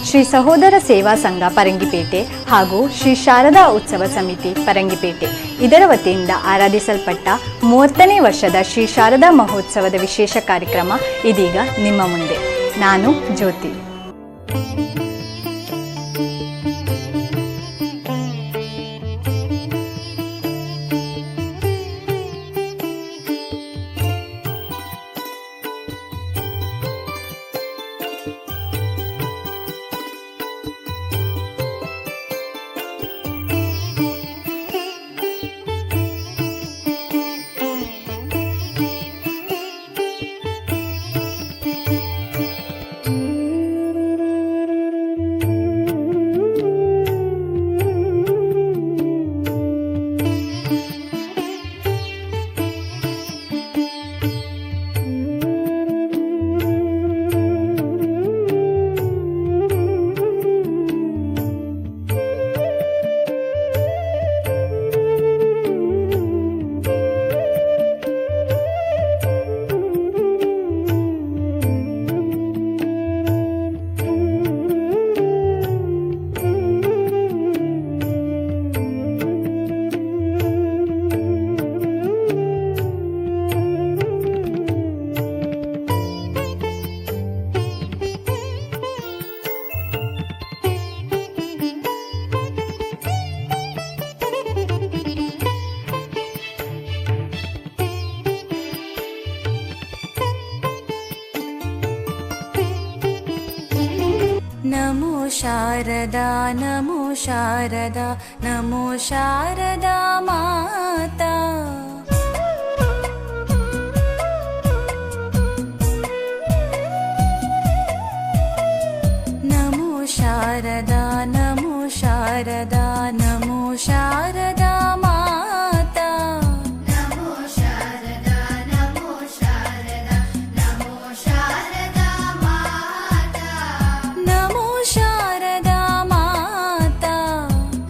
ಶ್ರೀ ಸಹೋದರ ಸೇವಾ ಸಂಘ ಪರಂಗಿಪೇಟೆ ಹಾಗೂ ಶ್ರೀ ಶಾರದಾ ಉತ್ಸವ ಸಮಿತಿ ಪರಂಗಿಪೇಟೆ ಇದರ ವತಿಯಿಂದ ಆರಾಧಿಸಲ್ಪಟ್ಟ 30ನೇ ವರ್ಷದ ಶ್ರೀ ಶಾರದಾ ಮಹೋತ್ಸವದ ವಿಶೇಷ ಕಾರ್ಯಕ್ರಮ ಇದೀಗ ನಿಮ್ಮ ಮುಂದೆ. ನಾನು ಜ್ಯೋತಿ. नमो शारदा नमो शारदा नमो शारदा माता। नमो शारदा नमो शारदा नमो शारदा माता। नमो शारदा नमो शारदा नमो शारदा माता। नमो शारदा माता।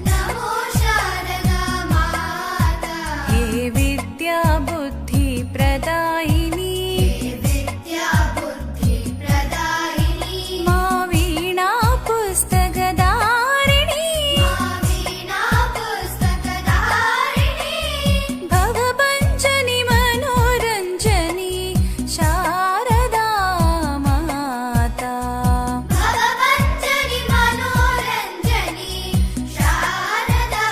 नमो शारदा माता। हे विद्या बुद्धि प्रदायिनी, हे विद्या बुद्धि प्रदायिनी, मा वीणा पुस्तकधारिणी, मा वीणा पुस्तकधारिणी, भवभञ्जनि मनोरञ्जनि शारदा माता। भवभञ्जनि मनोरञ्जनि शारदा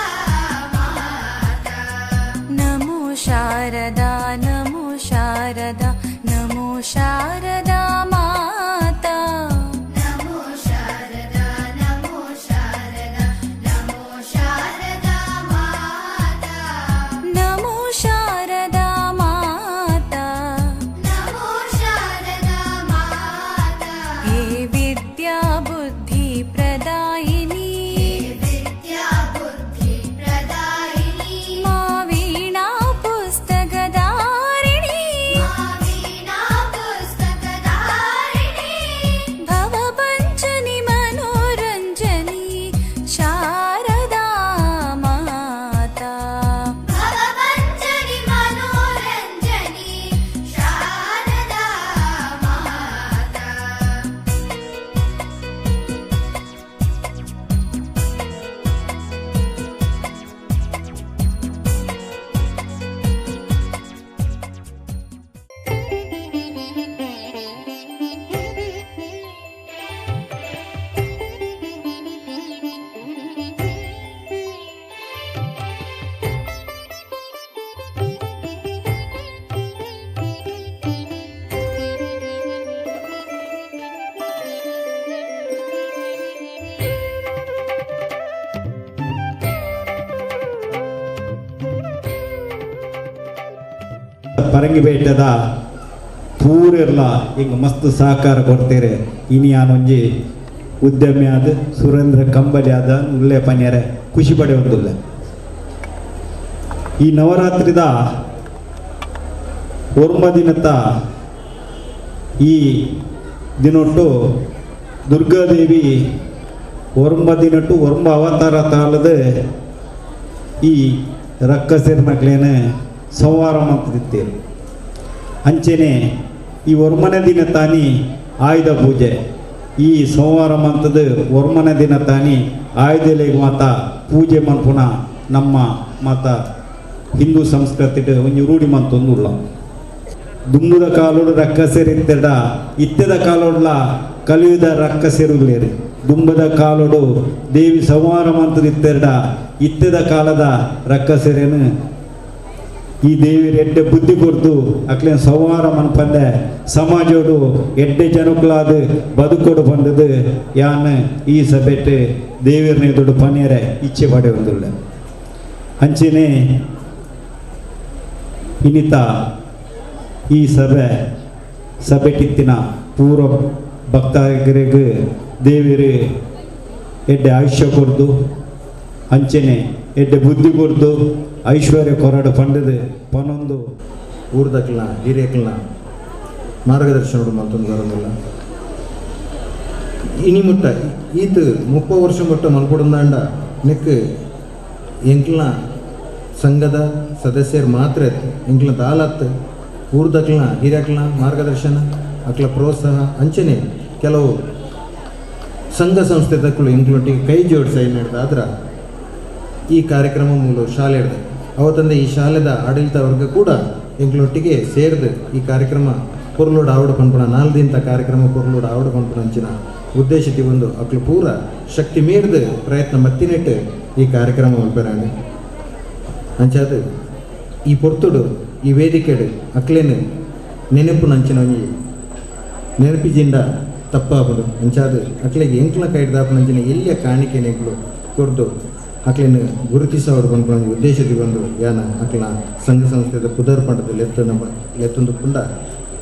माता। नमो शारदा नमो शारदा नमो शारदा माता। नमो शारदा नमो शारदा नमो शारदा माता। नमो शारदा माता। नमो शारदा माता। हे विद्या बुद्धि प्रदायिनी, हे विद्या बुद्धि प्रदायिनी, मा वीणा पुस्तकधारिणी, मा वीणा पुस्तकधारिणी, भवभञ्जनि मनोरञ्जनि शारदा माता। भवभञ्जनि मनोरञ्जनि शारदा माता। ಪರಂಗಿಪೇಟೆದ ಪೂರೆರ್ಲ ಹಿಂಗೆ ಮಸ್ತ್ ಸಹಕಾರ ಕೊಡ್ತೀರಿ. ಇನಿ ಆನೊಂಜಿ ಉದ್ಯಮಿ ಆದ ಸುರೇಂದ್ರ ಕಂಬಲಿ ಆದ ಉಲ್ಲೆ ಪನ್ಯರೆ ಖುಷಿ ಪಡೆಯೊಂದುಲ್ಲ. ಈ ನವರಾತ್ರಿದ ಒರ್ಮ ದಿನತ ಈ ದಿನೊಟ್ಟು ದುರ್ಗಾದೇವಿ ಒರ್ಮ ದಿನಟ್ಟು ಒರ್ಮ ಅವತಾರ ತಾಳದ ಈ ರಕ್ಕಸಿರ್ನಕ್ಲೇನೆ ಸಂಹಾರ ಮಾಡ್ತಿದ್ದೇವೆ. ಅಂಚೆನೆ ಈ ಒರ್ಮನೆ ದಿನ ತಾನಿ ಆಯುಧ ಪೂಜೆ. ಈ ಸೋಮವಾರ ಮಂತದ ಒರ್ಮನ ದಿನ ತಾನಿ ಆಯುಧಲೆಗ್ ಮಾತ ಪೂಜೆ ಮನ್ಪುನ ನಮ್ಮ ಮಾತ ಹಿಂದೂ ಸಂಸ್ಕೃತಿ ಒಂಜಿ ರೂಢಿ ಮಂತೊಂದುಲ್ಲ. ದುಂಬುದ ಕಾಲೋಡು ರಕ್ಕಸೆರಿತ್ತೆಡ ಇತ್ತೆದ ಕಾಲೋಡ್ಲ ಕಲಿಯುದ ರಕ್ಕಸೆರುಗ್ಲೇರಿ. ದುಂಬದ ಕಾಲೋಡು ದೇವಿ ಸಂಹಾರ ಮಂತದಿತ್ತೆರಡ ಇತ್ತೆದ ಕಾಲದ ರಕ್ಕಸೆರೇನು ಈ ದೇವಿ ಎಡ್ಡೆ ಬುದ್ಧಿ ಕೊರ್ದು ಅಕ್ಲೇನ್ ಸಂಹಾರ ಮನ್ಪಂದೆ ಸಮಾಜೋಡು ಎಡ್ಡೆ ಜನಕುಲಾದ ಬದುಕೋಡು ಬಂದದು ಯಾನ್ ಈ ಸಭೆಟ್ ದೇವಿಯರ್ನ ಎದುರು ಪನಿಯರೆ ಇಚ್ಛೆ ಪಡೆ ಒಂದುಳ್ಳ. ಅಂಚೆನೆ ಇನ್ನಿತ ಈ ಸಭೆ ಸಭೆಟಿತ್ತಿನ ಪೂರ್ವ ಭಕ್ತರಿಗೆ ದೇವಿರು ಎಡ್ಡೆ ಆಯುಷ್ಯ ಕೊರ್ದು ಅಂಚೆನೆ ಎಡ್ಡೆ ಬುದ್ಧಿ ಕೊರ್ದು ಐಶ್ವರ್ಯ ಕೊರಡು ಪಂಡದು ಪನೊಂದು ಊರ್ದಕ್ಲನ ಹಿರಿಯಕ್ಲನ ಮಾರ್ಗದರ್ಶನ ಮಲ್ತೊಂದು ಬರೋದಿಲ್ಲ. ಇನಿ ಮುಟ್ಟ ಈತ 30 ವರ್ಷ ಮುಟ್ಟ ಮಲ್ಪೊಡುಂದಾಂಡ ನೆಕ್ ಎಂಕ್ಲನ ಸಂಘದ ಸದಸ್ಯರು ಮಾತ್ರ ಎಂಕ್ಲನ ದಾಲತ್ತು ಊರ್ದಕ್ಲನ ಹಿರಿಯಕ್ಲನ ಮಾರ್ಗದರ್ಶನ ಅಕ್ಲ ಪ್ರೋತ್ಸಾಹ ಅಂಚನೆ ಕೆಲವು ಸಂಘ ಸಂಸ್ಥೆ ತಕ್ಕಲು ಎಂಕ್ಲೊಟ್ಟಿಗೆ ಕೈ ಜೋಡಿಸ ಆದ್ರೆ ಈ ಕಾರ್ಯಕ್ರಮ ಮೂಲ ಶಾಲೆ ಹಿಡ್ದೆ ಅವತ್ತಂದೆ ಈ ಶಾಲೆದ ಆಡಳಿತ ವರ್ಗ ಕೂಡ ಎಂಕ್ಲೊಟ್ಟಿಗೆ ಸೇರಿದು ಈ ಕಾರ್ಯಕ್ರಮ ಪೊರ್ಲೋಡು ಆವಡ ಪನ್ಪುಣ 4 ದಿನದ ಕಾರ್ಯಕ್ರಮ ಪೊರ್ಲೋಡು ಆವಡ ಪನ್ಪುಣ ಅಂಚಿನ ಉದ್ದೇಶಕ್ಕೆ ಒಂದು ಅಕ್ಲು ಪೂರ ಶಕ್ತಿ ಮೀರಿದು ಪ್ರಯತ್ನ ಮತ್ತಿನೆಟ್ಟು ಈ ಕಾರ್ಯಕ್ರಮ ಮಲ್ಪೆರಾಂಡ್. ಅಂಚಾದ ಈ ಪೊರ್ತುಡು ಈ ವೇದಿಕೆಡು ಅಕ್ಲೇನು ನೆನಪು ನಂಚಿನ ಒಂಜಿ ನೆನಪಿಜಿಂಡ ತಪ್ಪಾಪುಂಡು. ಅಂಚಾದ ಅಕ್ಲೆಗೆ ಎಂಕ್ಲ ಕೈಡ್ದಾಪುನಂಚಿನ ಎಲ್ಲಿಯ ಕಾಣಿಕೆ ನೆಂಕ್ಲು ಕೊರ್ದು ಅಕ್ಲೇನು ಗುರುತಿಸೋಡು ಪನ್ಪುನ ಉದ್ದೇಶದ ಬಂದು ಯಾನ ಅಕ್ಲ ಸಂಘ ಸಂಸ್ಥೆದ ಪುದರ್ ಪಂಡದ ಲೆತ್ತ ಲೆತ್ತೊಂದು ಪುಂಡ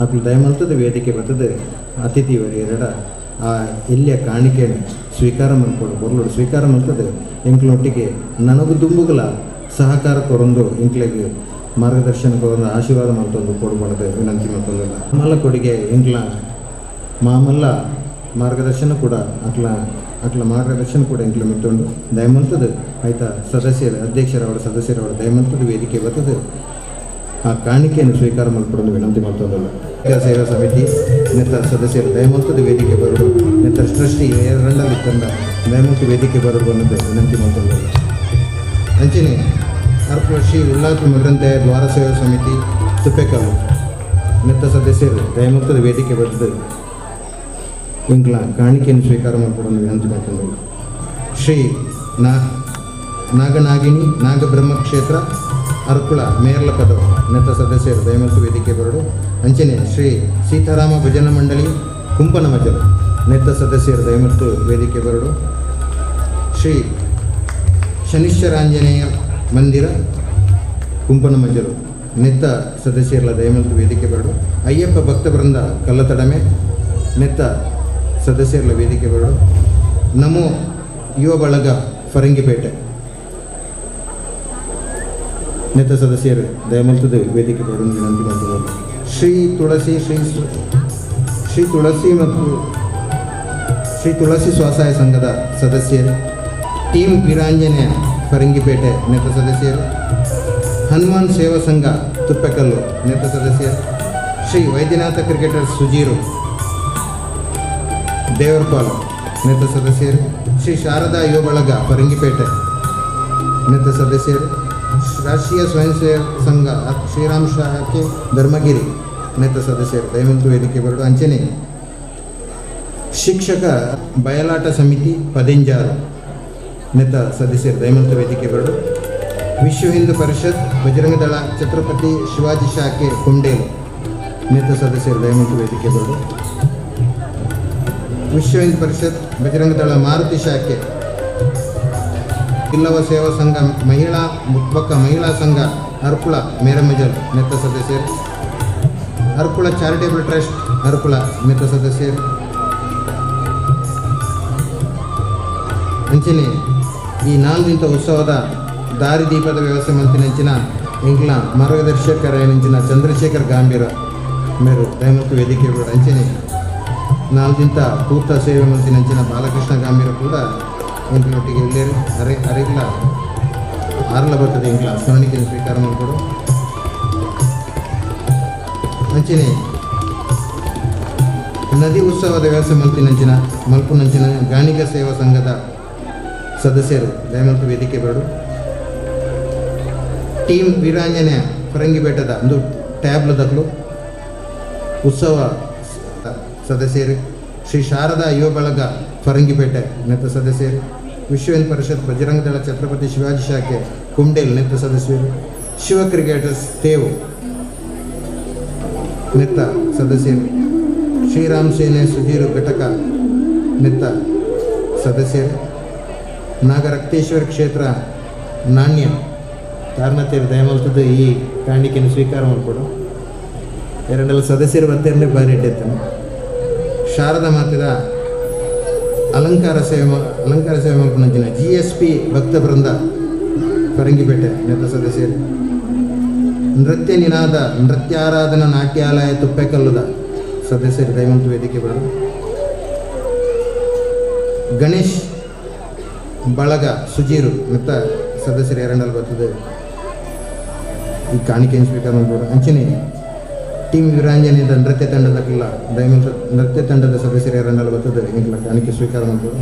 ಅಕ್ಲು ದಯಮಲ್ತದ ವೇದಿಕೆ ಬರ್ತದೆ ಅತಿಥಿ ಎರಡ ಆ ಎಲ್ಲಿಯ ಕಾಣಿಕೆಯನ್ನು ಸ್ವೀಕಾರ ಮಲ್ಪೊಡು ಬೊರ್ಲೋಡು ಸ್ವೀಕಾರ ಮಲ್ತದೆ ಎಂಕ್ಲೊಟ್ಟಿಗೆ ನನಗೂ ದುಂಬುಗಲ ಸಹಕಾರ ಕೊರೊಂದು ಎಂಕ್ಲೆಗ್ ಮಾರ್ಗದರ್ಶನ ಕೊರೊಂದು ಆಶೀರ್ವಾದ ಮಲ್ತೊಂದು ಕೊಡು ಪಂಡದ ವಿನಂತಿ ಮಲ್ತೊಂದಿಲ್ಲ. ಮಾಮಲ್ಲ ಕೊಡುಗೆ ಎಂಕ್ಲ ಮಾಮಲ್ಲ ಮಾರ್ಗದರ್ಶನ ಕೂಡ ಅಕ್ಲ ಅಕ್ಲ ಮಾರ್ಗದರ್ಶನ ಕೂಡ ಎಂಕ್ಲ ಮಿತ್ತುಂಡು ದಯಮಲ್ತದೆ ಆಯ್ತಾ ಸದಸ್ಯರು ಅಧ್ಯಕ್ಷರವರ ಸದಸ್ಯರವರ ದಯಮಲ್ತದ ವೇದಿಕೆ ಬರ್ತದೆ ಆ ಕಾಣಿಕೆಯನ್ನು ಸ್ವೀಕಾರ ಮಲ್ಪಡಲು ವಿನಂತಿ ಮಲ್ತೊಂದಿಲ್ಲ. ಸೇವಾ ಸಮಿತಿ ನೆತ್ತ ಸದಸ್ಯರು ದಯಮಲ್ತದ ವೇದಿಕೆ ಬರಡು ನೆತ್ತ ಟ್ರಸ್ಟಿ ಎರಡಲ್ಲಿ ತಂಡ ದಯಮಲ್ತ ವೇದಿಕೆ ಬರಡು ಅನ್ನೋದು ವಿನಂತಿ ಮಲ್ತೊಂದಿಲ್ಲ. ಅಂಚನೆ ಅರ್ಪಣ ಶ್ರೀ ಉಲ್ಲಾಸ ಮಗ್ರಂತೆ ದ್ವಾರ ಸೇವಾ ಸಮಿತಿ ತುಪ್ಪೆಕಲ್ಲು ನೆತ್ತ ಸದಸ್ಯರು ದಯಮಲ್ತದ ವೇದಿಕೆ ಬರ್ತದೆ ಎಂಕ್ಲ ಕಾಣಿಕೆಯನ್ನು ಸ್ವೀಕಾರ ಮಲ್ಪಡಲು ವಿನಂತಿ ಮಲ್ತೊಂದಿಲ್ಲ. ಶ್ರೀ ನಾಗನಾಗಿಣಿ ನಾಗಬ್ರಹ್ಮಕ್ಷೇತ್ರ ಅರ್ಕುಳ ಮೇರ್ಲ ಪದವು ನೆತ್ತ ಸದಸ್ಯರು ದಯಮಲ್ತು ವೇದಿಕೆ ಬರಡು. ಅಂಚನೆ ಶ್ರೀ ಸೀತಾರಾಮ ಭಜನಾ ಮಂಡಳಿ ಕುಂಪನ ಮಜಲು ನೆತ್ತ ಸದಸ್ಯರು ದಯಮಲ್ತು ವೇದಿಕೆ ಬರಡು. ಶ್ರೀ ಶನಿಶ್ಚರಾಂಜನೇಯ ಮಂದಿರ ಕುಂಪನ ಮಜಲು ನೆತ್ತ ಸದಸ್ಯರ ದಯಮಲ್ತು ವೇದಿಕೆ ಬರಡು. ಅಯ್ಯಪ್ಪ ಭಕ್ತ ಬೃಂದ ಕಲ್ಲತಡಮೆ ನೆತ್ತ ಸದಸ್ಯರ ವೇದಿಕೆ ಬರಡು. ನಮೋ ಯುವ ಬಳಗ ಫರಂಗಿಪೇಟೆ ನೆತ್ತ ಸದಸ್ಯರು ದಯಮಲ್ತದ ವೇದಿಕೆ ಬರಡು ವಿನಂತಿ ಮಾಡ್ತಿದ್ದಾರೆ. ಶ್ರೀ ತುಳಸಿ ಶ್ರೀ ಶ್ರೀ ತುಳಸಿ ಮತ್ತು ಶ್ರೀ ತುಳಸಿ ಸ್ವಸಹಾಯ ಸಂಘದ ಸದಸ್ಯರು ಟೀಮ್ ವೀರಾಂಜನೇಯ ಫರಂಗಿಪೇಟೆ ನೆತ್ತ ಸದಸ್ಯರು, ಹನುಮಾನ್ ಸೇವಾ ಸಂಘ ತುಪ್ಪೆಕಲ್ಲು ನೆತ್ತ ಸದಸ್ಯರು, ಶ್ರೀ ವೈದ್ಯನಾಥ ಕ್ರಿಕೆಟರ್ ಸುಜೀರು ದೇವರಪಾಲ್ ನೆತ್ತ ಸದಸ್ಯರು, ಶ್ರೀ ಶಾರದಾ ಯುವ ಬಳಗ ಫರಂಗಿಪೇಟೆ ನೆತ್ತ ಸದಸ್ಯರು, ರಾಷ್ಟ್ರೀಯ ಸ್ವಯಂ ಸೇವಕ ಸಂಘ ಶ್ರೀರಾಮ್ ಶಾಖೆ ಧರ್ಮಗಿರಿ ನೆತ್ತ ಸದಸ್ಯರು ದಯಮಂತು ವೇದಿಕೆ ಬರಡು. ಅಂಚನೆ ಶಿಕ್ಷಕ ಬಯಲಾಟ ಸಮಿತಿ ಪದೆಂಜಾರು ನೆತ್ತ ಸದಸ್ಯರು ದಯಮಂತು ವೇದಿಕೆ ಬರಡು. ವಿಶ್ವ ಹಿಂದೂ ಪರಿಷತ್ ಬಜರಂಗದಳ ಛತ್ರಪತಿ ಶಿವಾಜಿ ಶಾಖೆ ಕೊಂಡೇಲು ನೆತ್ತ ಸದಸ್ಯರು ದಯಮಂತು ವೇದಿಕೆ ಬರಡು. ವಿಶ್ವ ಹಿಂದೂ ಪರಿಷತ್ ಬಜರಂಗದಳ ಮಾರುತಿ ಶಾಖೆ ಇಲ್ಲವ ಸೇವಾ ಸಂಘ ಮಹಿಳಾ ಬೊಕ್ಕ ಮಹಿಳಾ ಸಂಘ ಅರ್ಕುಳ ಮೇರಮಜಲ್ ನೆತ್ತ ಸದಸ್ಯರು, ಅರ್ಕುಳ ಚಾರಿಟೇಬಲ್ ಟ್ರಸ್ಟ್ ಅರ್ಕುಳ ನೆತ್ತ ಸದಸ್ಯರು. ಅಂಚನೆ ಈ 4 ದಿನದ ಉತ್ಸವದ ದಾರಿದೀಪದ ವ್ಯವಸ್ಥೆ ಮಲ್ತಿನಂಚಿನ ಎಂಕ್ಲ ಮಾರ್ಗದರ್ಶಕರಾಯನಂಚಿನ ಚಂದ್ರಶೇಖರ್ ಗಾಂಭೀರ ಮೇರು ದಯಮತ್ತು ವೇದಿಕೆ ಕೂಡ. ಅಂಚನೆ 4 ದಿನದ ಪೂರ್ತ ಸೇವೆ ಮಲ್ತಿನಂಚಿನ ಬಾಲಕೃಷ್ಣ ಗಾಂಭೀರ ಕೂಡ ಎಂಕ್ಲೊಟ್ಟಿಗೆ ಎಲ್ಲೇರು ಅರೆ ಅರೆಗ್ಲ ಆರ್ಲ ಬರ್ತದೆ ಎಂಕ್ಲ ಸ್ಮರಣಿಕೆಯನ್ನು ಸ್ವೀಕಾರ ಮಾಡಿಕೊಡು. ಅಂಚನೆ ನದಿ ಉತ್ಸವದ ವ್ಯವಸ್ಥೆ ಮಲ್ತಿನಂಚಿನ ಮಲ್ಪುನಂಚಿನ ಗಾಣಿಗ ಸೇವಾ ಸಂಘದ ಸದಸ್ಯರು ದಯಮಲ್ತು ವೇದಿಕೆ ಬರಡು. ಟೀಮ್ ವೀರಾಂಜನೇಯ ಫರಂಗಿಪೇಟದ ಒಂದು ಟ್ಯಾಬ್ಲದಕ್ಲು ಉತ್ಸವ ಸದಸ್ಯರು, ಶ್ರೀ ಶಾರದಾ ಯುವ ಬಳಗ ಫರಂಗಿಪೇಟೆ ನೆತ್ತ ಸದಸ್ಯರು, ವಿಶ್ವ ಹಿಂದೂ ಪರಿಷತ್ ಬಜರಂಗದಳ ಛತ್ರಪತಿ ಶಿವಾಜಿ ಶಾಖೆ ಕುಂಡೇಲ್ ನೆತ್ತ ಸದಸ್ಯರು, ಶಿವ ಕ್ರಿಕೆಟರ್ಸ್ ತೇವು ನೆತ್ತ ಸದಸ್ಯರು, ಶ್ರೀರಾಮ್ ಸೇನೆ ಸುಜೀರು ಘಟಕ ನೆತ್ತ ಸದಸ್ಯರು, ನಾಗರಕ್ತೇಶ್ವರ ಕ್ಷೇತ್ರ ನಾಣ್ಯ ತಾರ್ನತೇರು ದಯಮಲ್ತದ್ದು ಈ ಕಾಣಿಕೆಯನ್ನು ಸ್ವೀಕಾರ ಮಾಡಿಕೊಡು. ಎರಡೆಲ್ಲ ಸದಸ್ಯರು ಬತ್ತೇರನೇ ಬಾರಿ ಇಟ್ಟಿರ್ತಾನೆ. ಶಾರದಾ ಮಾತೆದ ಅಲಂಕಾರ ಸೇವೆ ಮಲ್ಪುನಂಚಿನ G S P ಭಕ್ತ ಬೃಂದ ಫರಂಗಿಪೇಟೆ ನೆತ್ತ ಸದಸ್ಯರು, ನೃತ್ಯ ನಿನಾದ ನೃತ್ಯಾರಾಧನಾ ನಾಟ್ಯಾಲಯ ತುಪ್ಪೆಕಲ್ಲುದ ಸದಸ್ಯರು ದಯಮಂತು ವೇದಿಕೆ ಬರಲು. ಗಣೇಶ್ ಬಳಗ ಸುಜೀರು ನೆತ್ತ ಸದಸ್ಯರು ಎರಡಲ್ಲಿ ಬರ್ತದೆ ಈ ಕಾಣಿಕೆಯನ್ನು ಸ್ವೀಕಾರ ಮಾಡ್ಬೋದು. ಅಂಚನೆ ಟೀಮ್ ವೀರಾಂಜನೇಯದ ನೃತ್ಯ ತಂಡದ ಕಿಲ್ಲ ದಯಮಂತ ನೃತ್ಯ ತಂಡದ ಸದಸ್ಯರು ಎರಡಲ್ಲಿ ಬರ್ತದೆ ಎಂಕ್ಲ ಕಾಣಿಕೆ ಸ್ವೀಕಾರ ಮಾಡ್ಬೋದು.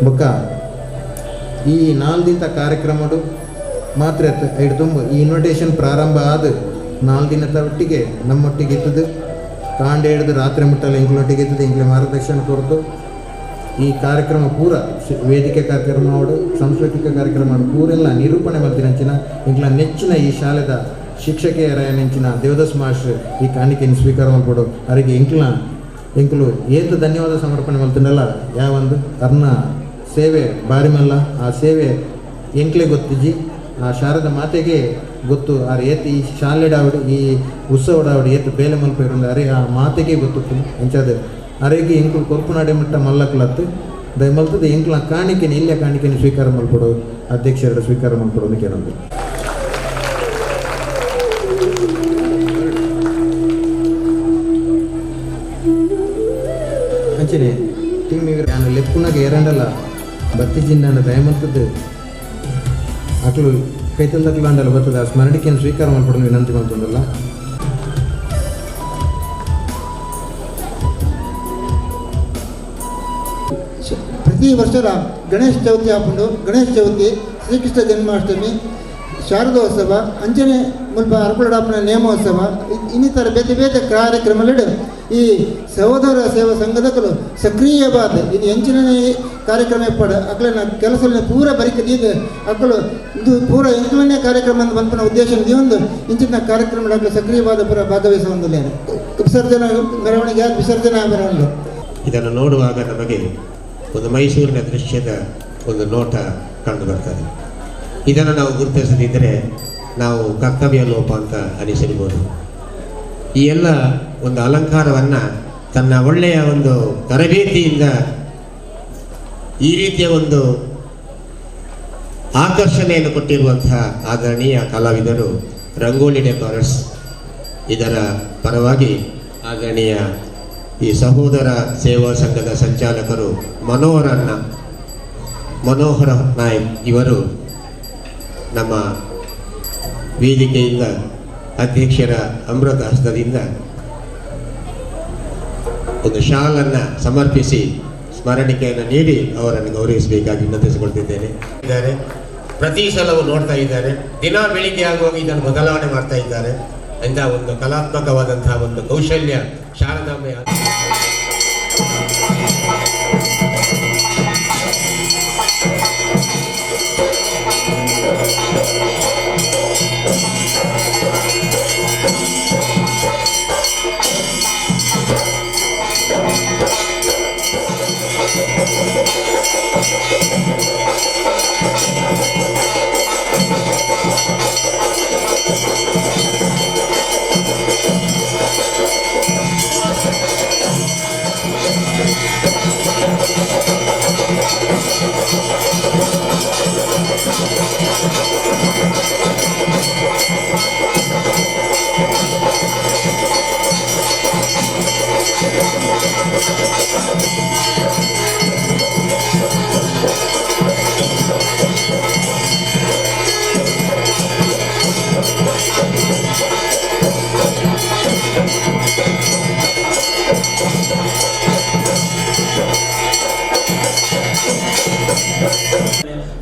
ಬೊಕ್ಕ ಈ ನಾಲ್ದಿಂತ ಕಾರ್ಯಕ್ರಮಡು ಮಾತ್ರ ಐಡು ತುಂಬ ಈ ಇನ್ವಿಟೇಷನ್ ಪ್ರಾರಂಭ ಆದ 4 ದಿನದ ಒಟ್ಟಿಗೆ ನಮ್ಮೊಟ್ಟಿಗೆ ಇತ್ತದು ಕಾಂಡ ಹಿಡಿದು ರಾತ್ರಿ ಮುಟ್ಟಲ್ಲ ಎಂಕ್ಲೊಟ್ಟಿಗೆ ಇತ್ತದು ಎಂಕ್ಲೆ ಮಾರ್ಗದರ್ಶನ ಕೊರತು ಈ ಕಾರ್ಯಕ್ರಮ ಪೂರ ವೇದಿಕೆ ಕಾರ್ಯಕ್ರಮ ಮಾಡು ಸಾಂಸ್ಕೃತಿಕ ಕಾರ್ಯಕ್ರಮ ಮಾಡು ಪೂರೆಲ್ಲ ನಿರೂಪಣೆ ಮಲ್ತಿನಂಚಿನ ಎಂಕ್ಲ ನೆಚ್ಚಿನ ಈ ಶಾಲೆದ ಶಿಕ್ಷಕಿಯರ ನೆಂಚಿನ ದೇವದಾಸ್ ಮಾಸ್ಟರ್ ಈ ಕಾಣಿಕೆಯನ್ನು ಸ್ವೀಕಾರ ಮಾಡ್ಕೊಡು. ಅವರಿಗೆ ಎಂಕ್ಲು ಏತ ಧನ್ಯವಾದ ಸಮರ್ಪಣೆ ಮಲ್ತಿನಲ್ಲ ಯಾವೊಂದು ಅರ್ನ ಸೇವೆ ಬಾರಿ ಮಲ್ಲ ಆ ಸೇವೆ ಎಂಕ್ಲೆ ಗೊತ್ತಿಜ್ಜಿ ಆ ಶಾರದ ಮಾತೆಗೆ ಗೊತ್ತು ಆರ್ ಏತ್ ಈ ಶಾಲೆಡಾವಡು ಈ ಉತ್ಸವಡಾವಡು ಏತ್ ಬೇಲೆ ಮಲ್ಪೇರು ಅರೆ ಆ ಮಾತೆಗೆ ಗೊತ್ತು ಅಂಚಾದ ಅರೆಗೆ ಎಂಕುಲು ಕೊರ್ಪುನಾಡೆ ಮಟ್ಟ ಮಲ್ಲಕ್ಲತ್ತು ದಯಮಲ್ತದ ಎಂಕ್ಲ ಕಾಣಿಕೆನ ಇಲ್ಲ ಕಾಣಿಕೆನ ಸ್ವೀಕಾರ ಮಲ್ಪಡು ಅಧ್ಯಕ್ಷರ ಸ್ವೀಕಾರ ಮಲ್ಪಡು ಅಂತ ಕೇಳಂದು. ಅಂಚನೆ ಟೀಮ್ ನಾನು ಲೆಪ್ಪುನಾಗ ಏರಂಡಲ್ಲ ಬತ್ತಿ ಜಿಂದಾಂಡ ದಯಮಲ್ತದ್ದು ಅಕ್ಲು ಕೈತಲ್ದಕ್ಲು ಅಂಡಲ್ಲ ಬರ್ತದೆ ಆ ಸ್ಮರಣಿಕೆಯನ್ನು ಸ್ವೀಕಾರ ಮಲ್ಪಡು ವಿನಂತಿ ಮಲ್ತೊಂದಲ್ಲ. ಪ್ರತಿ ವರ್ಷದ ಗಣೇಶ ಚೌತಿ ಹಾಕೊಂಡು ಗಣೇಶ ಚೌತಿ ಶ್ರೀಕೃಷ್ಣ ಜನ್ಮಾಷ್ಟಮಿ ಶಾರದೋತ್ಸವ ಅಂಚನೆ ಮುಲ್ಪ ಅರ್ಕುಳಡಾಪನ ನೇಮೋತ್ಸವ ಇನ್ನಿತರ ಬೇತೆ ಬೇತೆ ಕಾರ್ಯಕ್ರಮಗಳು ಈ ಸಹೋದರ ಸೇವಾ ಸಂಘದಕಲು ಸಕ್ರಿಯವಾದ ಇನ್ನು ಎಂಚಿನ ಕಾರ್ಯಕ್ರಮ ಏರ್ಪಾಡು ಅಕ್ಲನ ಕೆಲಸ ಪೂರ ಬರಿಕದೀದು ಅಕ್ಕಲು ಇದು ಪೂರ ಎಂಟನೇ ಕಾರ್ಯಕ್ರಮ ಅಂತ ಬಂಪನ ಉದ್ದೇಶ ಒಂದು ಇಂಚಿನ ಕಾರ್ಯಕ್ರಮಗಳ ಸಕ್ರಿಯವಾದ ಪೂರ ಭಾಗವಹಿಸುವಂದಿಲ್ಲ. ವಿಸರ್ಜನಾ ಮೆರವಣಿಗೆ ವಿಸರ್ಜನಾ ಮೆರವಣಿಗೆ ಇದನ್ನು ನೋಡುವಾಗ ನಮಗೆ ಒಂದು ಮೈಸೂರಿನ ದೃಶ್ಯದ ಒಂದು ನೋಟ ಕಂಡು ಬರ್ತದೆ. ಇದನ್ನು ನಾವು ಗುರುತಿಸದಿದ್ದರೆ ನಾವು ಕರ್ತವ್ಯ ಲೋಪ ಅಂತ ಅನಿಸಿರ್ಬೋದು. ಈ ಎಲ್ಲ ಒಂದು ಅಲಂಕಾರವನ್ನು ತನ್ನ ಒಳ್ಳೆಯ ಒಂದು ತರಬೇತಿಯಿಂದ ಈ ರೀತಿಯ ಒಂದು ಆಕರ್ಷಣೆಯನ್ನು ಕೊಟ್ಟಿರುವಂತಹ ಆದರಣೀಯ ಕಲಾವಿದರು ರಂಗೋಲಿ ಡೆಕೋರರ್ಸ್ ಇದರ ಪರವಾಗಿ ಆದರಣೀಯ ಈ ಸಹೋದರ ಸೇವಾ ಸಂಘದ ಸಂಚಾಲಕರು ಮನೋಹರ ನಾಯಕ್ ಇವರು ನಮ್ಮ ವೇದಿಕೆಯಿಂದ ಅಧ್ಯಕ್ಷರ ಅಮೃತ ಹಸ್ತದಿಂದ ಒಂದು ಶಾಲನ್ನು ಸಮರ್ಪಿಸಿ ಸ್ಮರಣಿಕೆಯನ್ನು ನೀಡಿ ಅವರನ್ನು ಗೌರವಿಸಬೇಕಾಗಿ ವಿನಂತಿಸಿಕೊಳ್ತಿದ್ದೇನೆ. ಇದ್ದಾರೆ ಪ್ರತಿ ಸಲವೂ ನೋಡ್ತಾ ಇದ್ದಾರೆ, ದಿನ ಬೆಳಿಗ್ಗೆ ಆಗುವಾಗ ಇದನ್ನು ಬದಲಾವಣೆ ಮಾಡ್ತಾ ಇದ್ದಾರೆ. ಇಂಥ ಒಂದು ಕಲಾತ್ಮಕವಾದಂತಹ ಒಂದು ಕೌಶಲ್ಯ ಶಾರದಾಂಬೆಯ.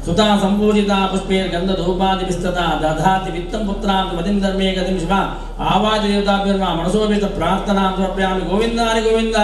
ಸುತಾ ಸಂಪೂಜಿತ ಪುಷ್ಪೇರ್ ಗಂಧ ಧೂಪಾದಿಭಿಸ್ತದ ದಧಾತಿ ವಿತ್ತಂ ಪುತ್ರಾಂ ಮತಿಂ ಧರ್ಮೇ ಗತಿಂ ಶಿವ ಆವಾದಿ ದೇವತಾಭಿರ್ಮ ಮನಸೋಭಿತ ಪ್ರಾರ್ಥನಾಂ ಸಮರ್ಪಯಾಮಿ. ಗೋವಿಂದ ಹರಿ ಗೋವಿಂದ.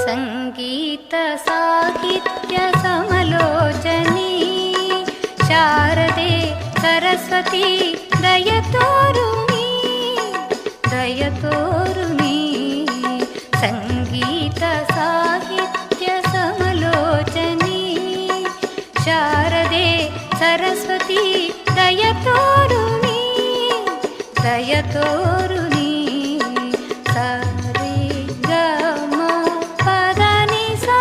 ಸಂಗೀತ ಸಾಹಿತ್ಯ ಸಮಲೋಚನಿ ಶಾರದೆ ಸರಸ್ವತಿ ದಯತೋರುಣಿ ದಯತೋರುಣಿ ಸಂಗೀತ ಸಾಹಿತ್ಯ ಸಮಲೋಚನಿ ಶಾರದೆ ಸರಸ್ವತಿ ದಯತೋರುಣಿ ದಯತೋರುಣಿ ಸರಿ ಗ ಮ ಪದ ನಿ ಸಾ.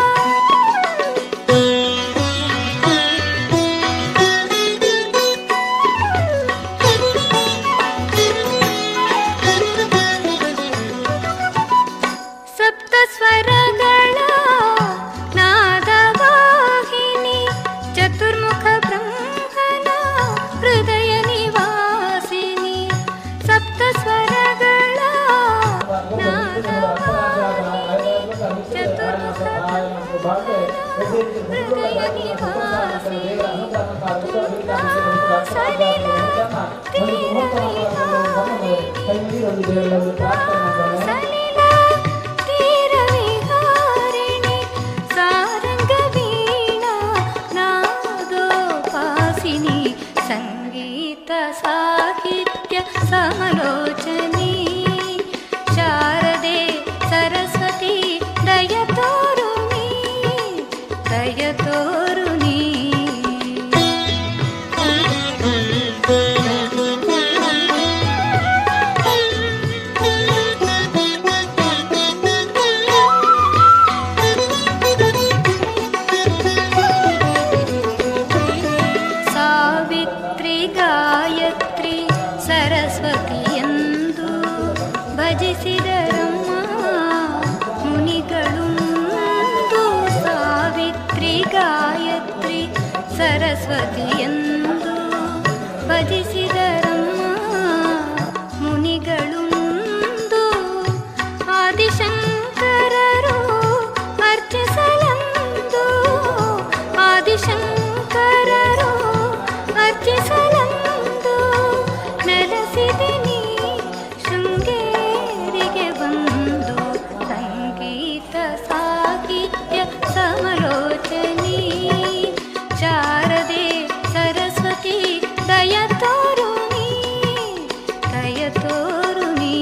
ಸಪ್ತ ಸ್ವರಗಳ ನಾದವಾಹಿನಿ ಚತುರ್ಮುಖ ಬ್ರಹ್ಮನ ಹೃದಯ ನಿವಾಸಿನಿ ಸಪ್ತ ಸ್ವರಗಳ ನಾದವಾಹಿನಿ ಚತುರ್ಮುಖ ಬ್ರಹ್ಮನ ಹೃದಯ ನಿವಾಸಿನಿ ತುಂಗಾ ಸಲಿಲ ತೀರ ವಿಹಾರಿಣಿ ತುಂಗಾ ಸಲಿಲ ತೀರ ವಿಹಾರಿಣಿ ಸಾರಂಗ ವೀಣಾ ನಾದೋಪಾಸಿನಿ ಸಂಗೀತ ಸಾಹಿತ್ಯ ಸಮಲೋಚನಿ ಶಾರದೆ ಸರಸ್ವತಿಯೆಂದು ಭಜಿಸಿದರಮ್ಮ ಮುನಿಗಳು ಮುಂದು ಆದಿಶಂಕರರು ಅರ್ಚಿಸಲೆಂದು ಆದಿಶಂಕರರು ಅರ್ಚಿಸಲೆಂದು ನೆಲೆಸಿದೆ ನೀ ಶೃಂಗೇರಿಗೆ ಬಂದು ಸಂಗೀತ ಸಾಹಿತ್ಯ ಸಮಾಲೋಚನಿ ಶಾರದೆ ಸರಸ್ವತಿ ದಯ ತೋರುಣಿ ದಯ ತೋರುಣಿ.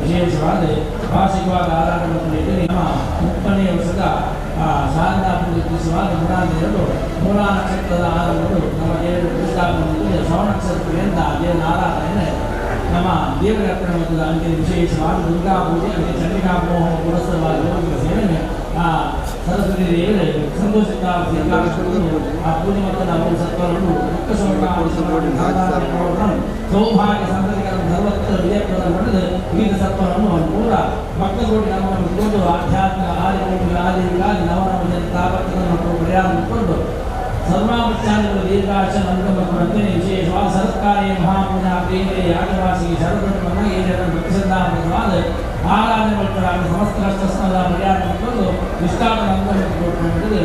ವಿಶೇಷವಾದ ವಾರ್ಷಿಕವಾದ ಆರಾಧನೆ ನಮ್ಮ ಮುಪ್ಪನೇ ವರ್ಷದ ಶಾರದಾ ಪೂಜೆ ಉದ್ದೇಶವಾದ ಮೂರಾನೇರಡು ಮೂಲ ನಕ್ಷತ್ರದ ಆರಂಭಗಳು ನಮ್ಮ ದೇವರ ಪ್ರತಿಷ್ಠಾಪನೆ ಶ್ರವಣ ನಕ್ಷತ್ರದಿಂದ ದೇವರ ಆರಾಧನೆ ನಮ್ಮ ದೇವರ ಅರ್ಪಣೆ ಮತ್ತು ಅಂತ್ಯ ವಿಶೇಷವಾದ ದುರ್ಗಾ ಪೂಜೆ ಅಂದರೆ ಚಂಡಿಕಾ ಮೋಹ ಪುರಸ್ಸರವಾದ ಯೋಗಿಕ ಸೇವನೆ ಆ ಸರಸ್ವತಿ ದೇವರ ಸಂತೋಷಿತ ಆ ಪೂಜೆ ಮತ್ತು ನಾವು ಸತ್ವವನ್ನು ದುಃಖ ಶೋಕ ಸೌಭಾಗ್ಯ ಸಂತತಿಗಳ ಸರ್ವತ್ರ ವಿಜಯಪ್ರದ ಪಡೆದು ವಿವಿಧ ಸತ್ವವನ್ನು ಪೂರ ಭಕ್ತಗೋಡಿ ನಮ್ಮನ್ನು ಕೊಂಡು ಆಧ್ಯಾತ್ಮಿಕ ಆದಿಕೋಟಿ ಆದಿ ಯುಗಾದಿ ನವನವ ಜನ ತಾಪತ್ರವನ್ನು ಪರಿಹಾರ ಮಾಡಿಕೊಂಡು ಸರ್ವಾಪಚ್ಚಾದಿಗಳು ದೀರ್ಘಾಶ ನಂತರವಂತೆ ವಿಶೇಷವಾದ ಸರಸ್ಕಾರ್ಯ ಮಹಾಪೂಜಾ ಪ್ರೀತಿ ಯಾಗವಾಸಿಗೆ ಶರದನ್ನು ಪ್ರತಿಸಂಧಾನವಾದ ಆರಾಧನೆ ಮಾಡ್ತಾರೆ ಸಮಸ್ತ ಕಷ್ಟದ ಪರಿಹಾರ ಮಾಡಿಕೊಂಡು ನಿಷ್ಠಾತ ನಂತರ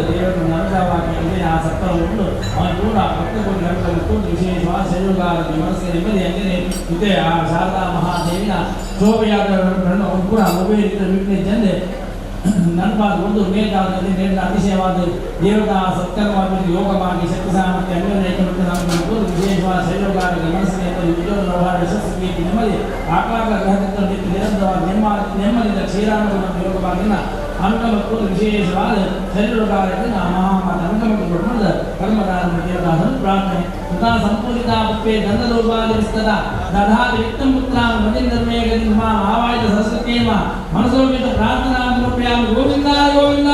ದೇವರನ್ನು ಅನುಗ್ರಹವಾಗಿ ಆ ಸತ್ವವನ್ನು ಅವನ ಪೂರ ಭಕ್ತಗೋಡಿ ನಂತರ ವಿಶೇಷವಾದ ಶರೀರಗಾರ ಮನಸ್ಸಿಗೆ ನೆಮ್ಮದಿ ಅಂಗನೆ ಇದೆ ಆ ಶಾರದಾ ಮಹಾದೇವಿನ ಶೋಭೆಯಾದ ಪೂರ ಮೊಬೈಲ್ ವಿಘ್ನ ಚೆಂದೆ ನನ್ಪಾದ ಒಂದು ಮೇಲ್ಕಾಲದಲ್ಲಿ ನೇರಿದ ಅತಿಶಯವಾದ ದೇವತಾ ಸತ್ಕರ್ಮವಾಗಿ ಯೋಗವಾಗಿ ಶಕ್ತಿ ಸಾಮರ್ಥ್ಯ ಅನ್ಯೋನ್ಯ ವಿಶೇಷವಾದ ಶೈಲೋಗಾರಕ ಮನಸ್ಸಿನ ಉಜ್ವಲ ಯಶಸ್ವಿ ನೆಮ್ಮದಿ ಆಕಾಶ ಗ್ರಹದಿಂದ ನಿರಂತರವಾಗಿ ನೆಮ್ಮದಿಯಿಂದ ಕ್ಷೀರಾನುಗುಣ ಯೋಗವಾಗಿನ ಅನುಗಮಕ್ಕೂ ವಿಶೇಷವಾದ ಶರೀರೋಗಾರಕ ಮಹಾಮಾತ ಅನುಗಮಕ್ಕೆ ಕೊಟ್ಟ ಕರ್ಮದಾನ ದೇವದಾಸನ ಪ್ರಾರ್ಥನೆ ತಥಾ ಸಂಪೂಜಿತಾ ಪುಷ್ಪೇ ಗಂಧದೋಪಾದಿಸ್ತದ ದಧಾತಿ ವಿತ್ತಂ ಪುತ್ರಾಂ ಮದಿಂಧರ್ಮೇಗತಿಂ ಮಾಂ ಆವಾಹಿತ ಸರಸ್ವತೀಂ ಮನಸೋಪಿತ ಪ್ರಾರ್ಥನಾ ಸಮರ್ಪಯಾಮಿ. ಗೋವಿಂದ ಗೋವಿಂದ.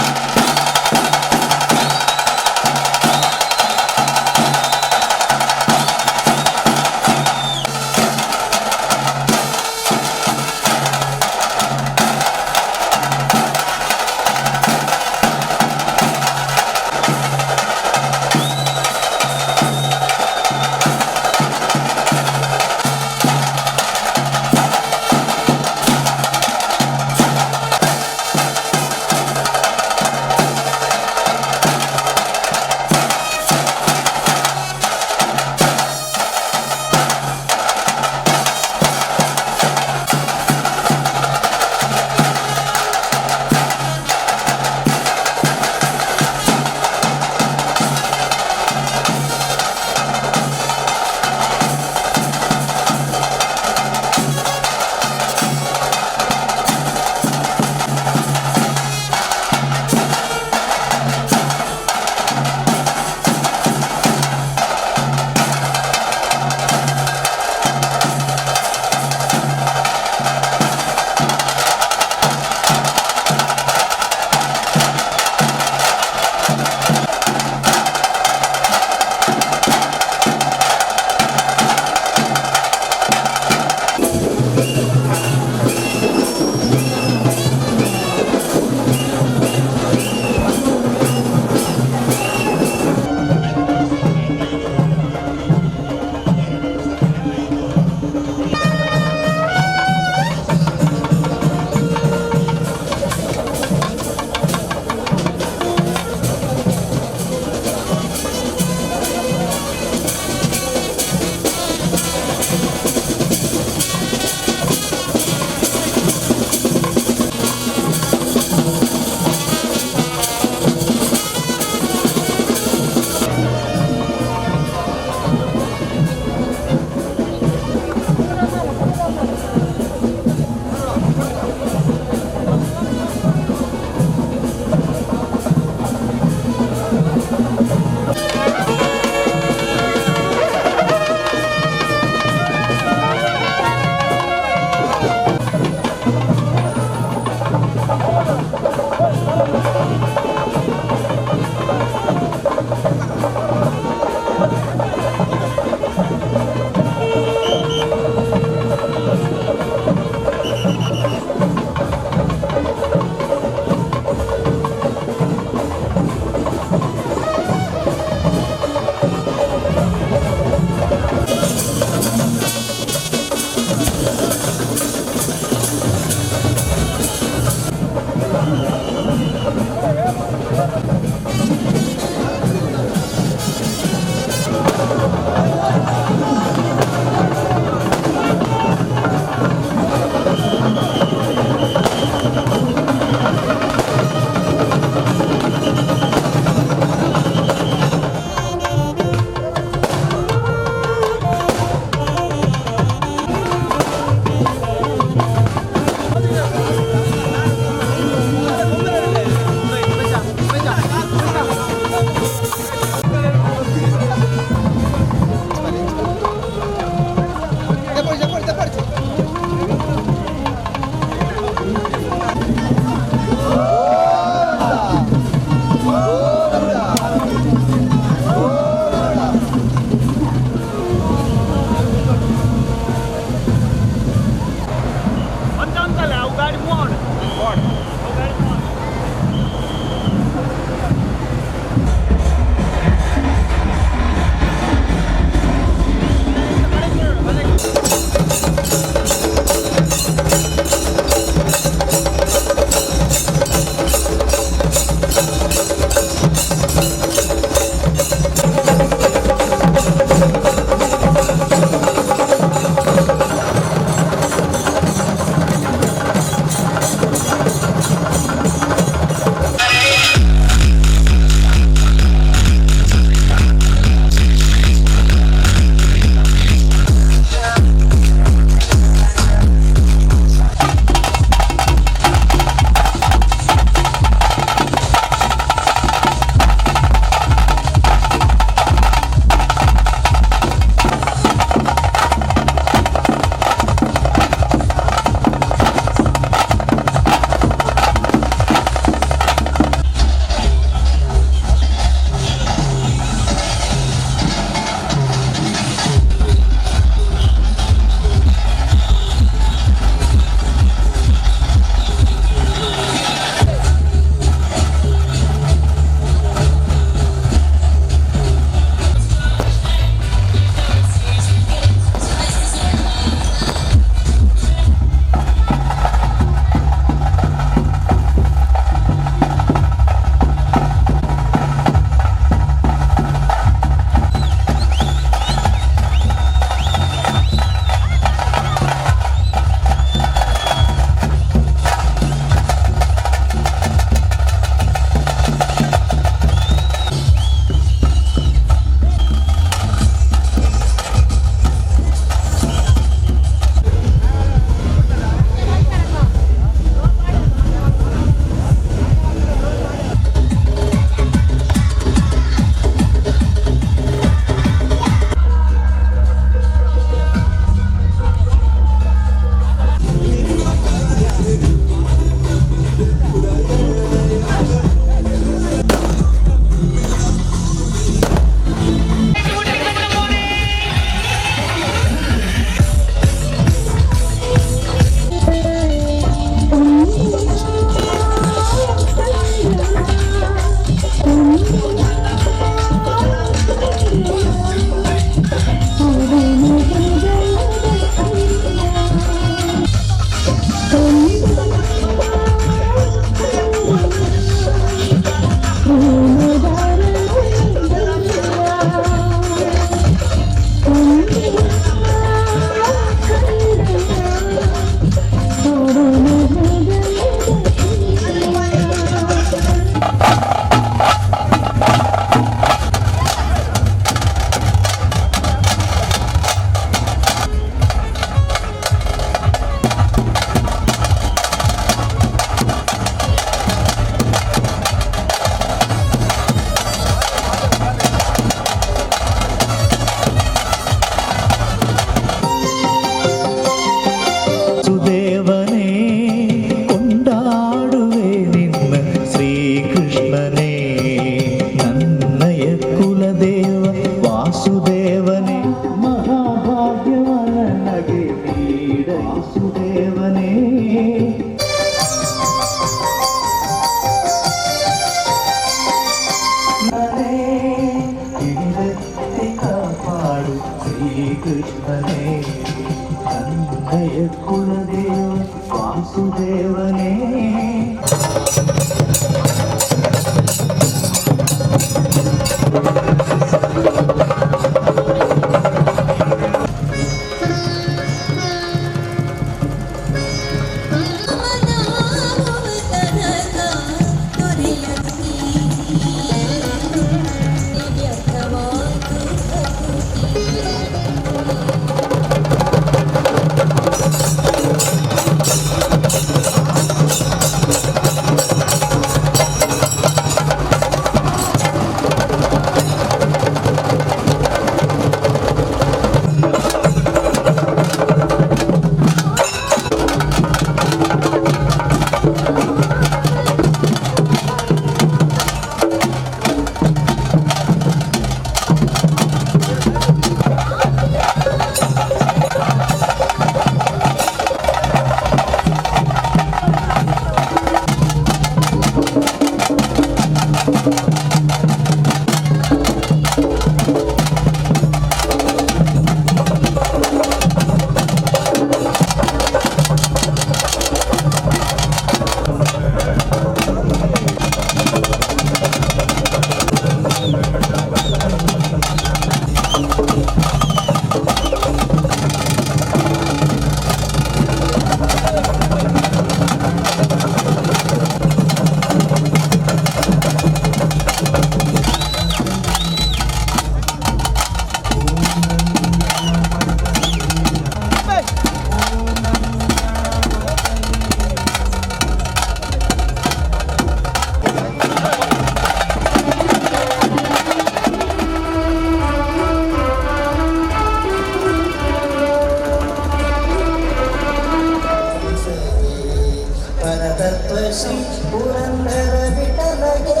ಪರತತ್ವ ಶ್ರೀ ಪುರಂದರ ವಿಠಲಗೆ.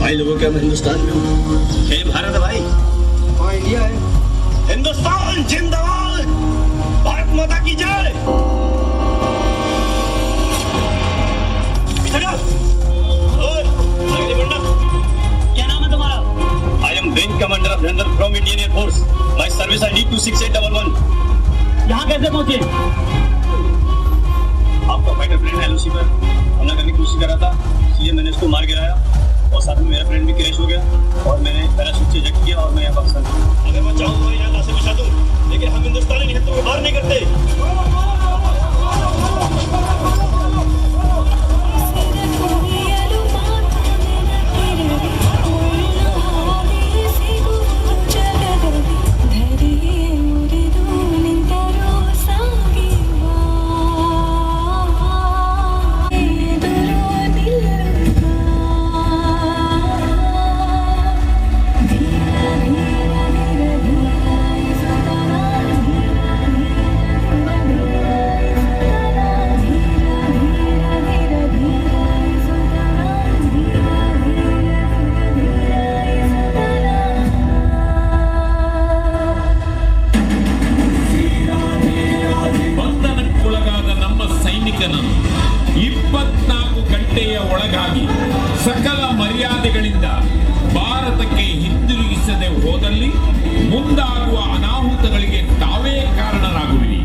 भाई लोगों क्या मैं हिंदुस्तान में हूँ। हे भारत भाई, हाँ इंडिया है। हिंदुस्तान जिंदाबाद, भारत माता की जय। इधर आओ। ओए, आगे बढ़ना। क्या नाम है तुम्हारा? I am wing commander Abhinandan from Indian air force. My service ID 26811। यहाँ कैसे पहुँचे? आपका fighter plane LOC पर हमला करने की कोशिश कर रहा था, इसलिए मैंने उसको मार गिराया और साथ में मेरा प्लेन भी क्रैश हो गया और मैंने पैराशूट से इजेक्ट किया और मैं यहाँ पाकिस्तान। अगर मैं चाहूँ तो यहाँ लाशें बिछा दूँ, लेकिन हम हिंदुस्तानी निहत्तों को बाहर नहीं करते। ಬಂಧನಕ್ಕೊಳಗಾದ ನಮ್ಮ ಸೈನಿಕನನ್ನು 24 ಗಂಟೆಯ ಒಳಗಾಗಿ ಸಕಲ ಮರ್ಯಾದೆಗಳಿಂದ ಭಾರತಕ್ಕೆ ಹಿಂದಿರುಗಿಸದೆ ಹೋದಲ್ಲಿ ಮುಂದಾಗುವ ಅನಾಹುತಗಳಿಗೆ ತಾವೇ ಕಾರಣರಾಗುವಿರಿ.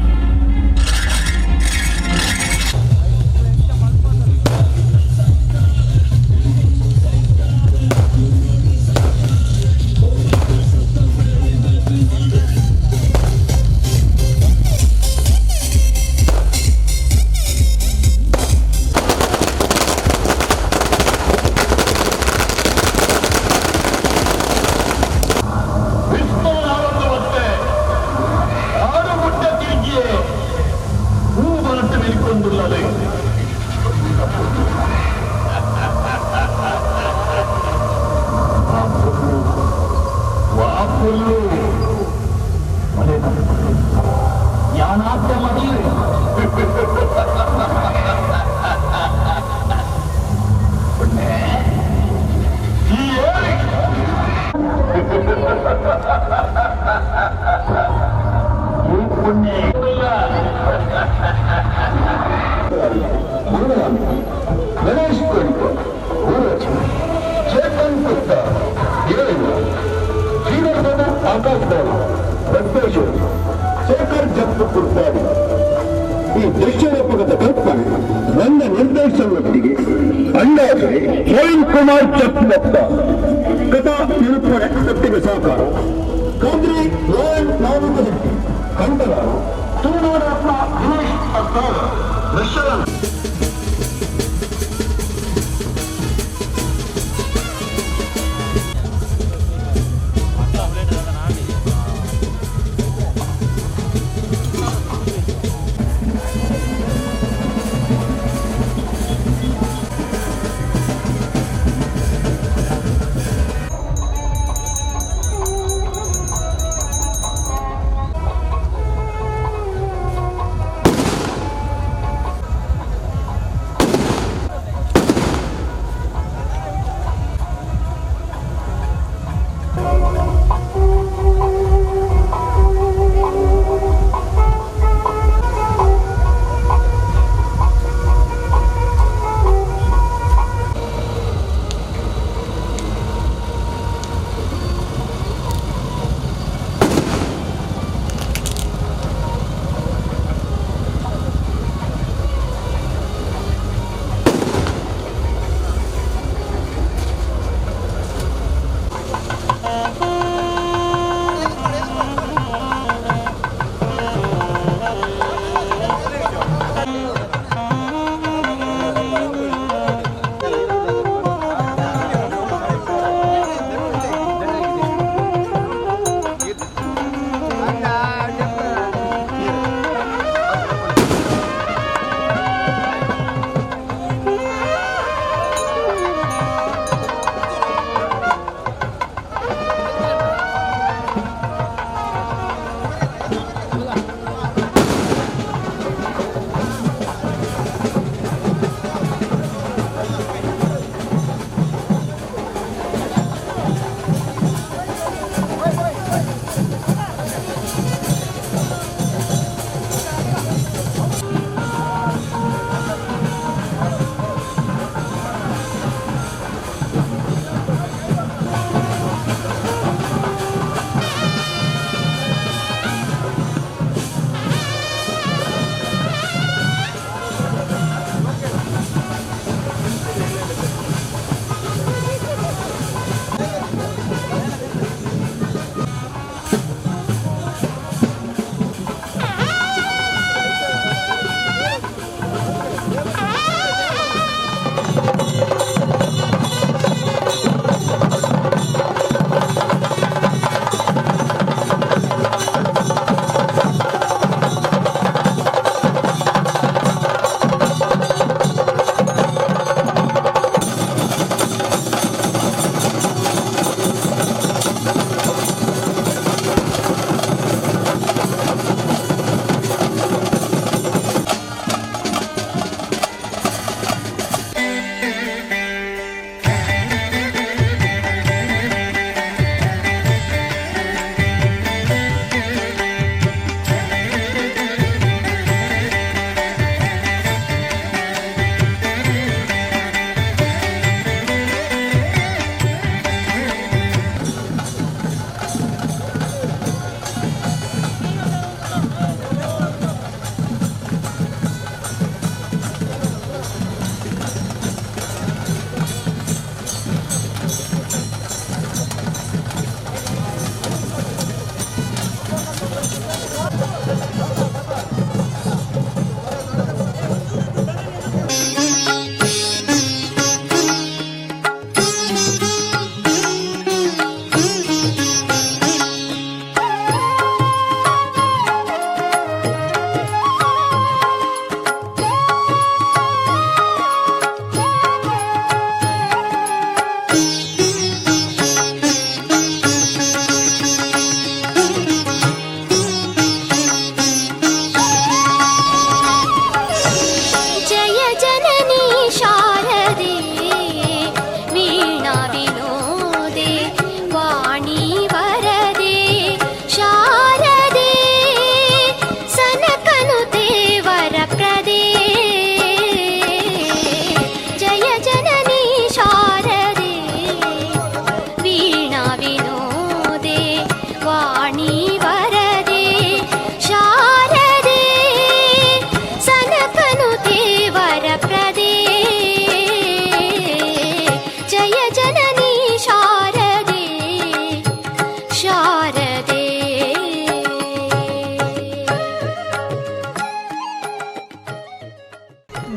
ಈ ದೃಶ್ಯರೂಪಕದ ಕಲ್ಪನೆ ನನ್ನ ನಿರ್ದೇಶನದೊಟ್ಟಿಗೆ ಅಂದಾಜೆ ಪ್ರವೀಣ್ ಕುಮಾರ್ ಚಕ್ರಪ್ಪ, ಕಥಾ ನಿರೂಪಣೆ ಒಟ್ಟಿಗೆ ಸಹಕಾರ ಖಾದ್ರಿ ರೋಯನ್ ನಾವಿಕ ಶೆಟ್ಟಿ, ಕಂಠಗಾರ ತುಳುನಾಡಪ್ಪ ದಿನೇಶ್ ಅತ್ತಾರ, ದೃಶ್ಯ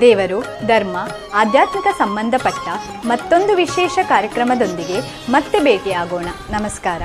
ದೇವರು, ಧರ್ಮ, ಆಧ್ಯಾತ್ಮಿಕ ಸಂಬಂಧಪಟ್ಟ ಮತ್ತೊಂದು ವಿಶೇಷ ಕಾರ್ಯಕ್ರಮದೊಂದಿಗೆ ಮತ್ತೆ ಭೇಟಿಯಾಗೋಣ. ನಮಸ್ಕಾರ.